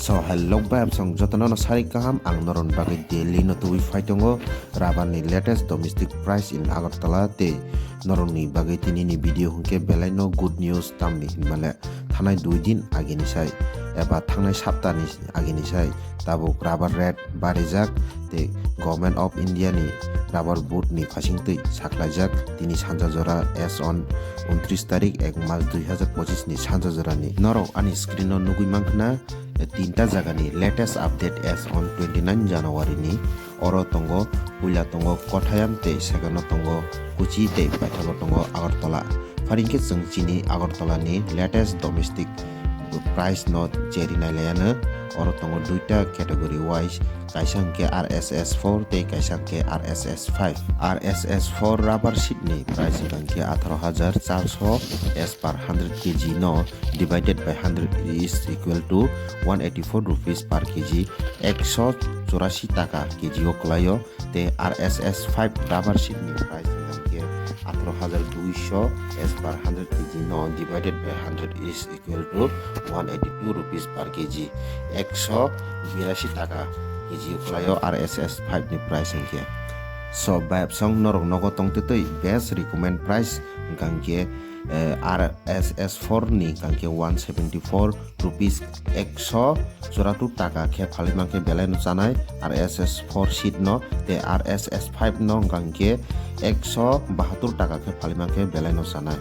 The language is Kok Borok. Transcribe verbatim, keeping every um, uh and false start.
So hello bhai, absong jotono no sari kaham, ang norokni bagwi daily no tubui phai tongo rubber ni latest domestic price in Agartala tei norokni bagwi tini ni video hwnkhe belai no good news, tamni hinmale thanai dui din agini sai eba thangnai sapta ni agini sai tabuk rubber rate barijak tei Government of India ni rubber board ni phasingtwi saklaijak tini sanja jora as on untris tarik ek mas dui hazar pochis ni sanja jora ni. Norok ani screen o nugui mankha na, tinta jagani latest update as on twenty nine January ni. Oro tongo, puila tongo Kottayam tei second o tongo Kochi tei paithamo tongo Agartala. Phari hwnkhe chwng chini Agartala ni latest domestic price no cheri nailayano. Oro tongo duita category wise, kaisa hwnkhe R S S four tei kaisa hwnkhe R S S five. R S S four rubber sheet ni price hwnkhe atharo hajar charso as per hundred K G no divided by hundred is equal to one eighty four rupees per K G, ekso churasi taka K G o kwlaio. Tei R S S five rubber sheet ni price hwnkhe atharo hajar duiso as per hundred K G no divided by hundred is equal to one eighty two rupees per K G, ekso birasi taka K G o kwlaio R S S five ni price hwnkhe. So bhai absong norok nogo tongtwtwi best recommend price hwnkhe eh, R S S four ni hwnkhe one seventy four rupees, ekso churatur taka khe phalwi mankhe belai no chanai R S S four sheet no, tei R S S five no hwnkhe ekso bahatur taka khe phalwi mankhe belai no chanai.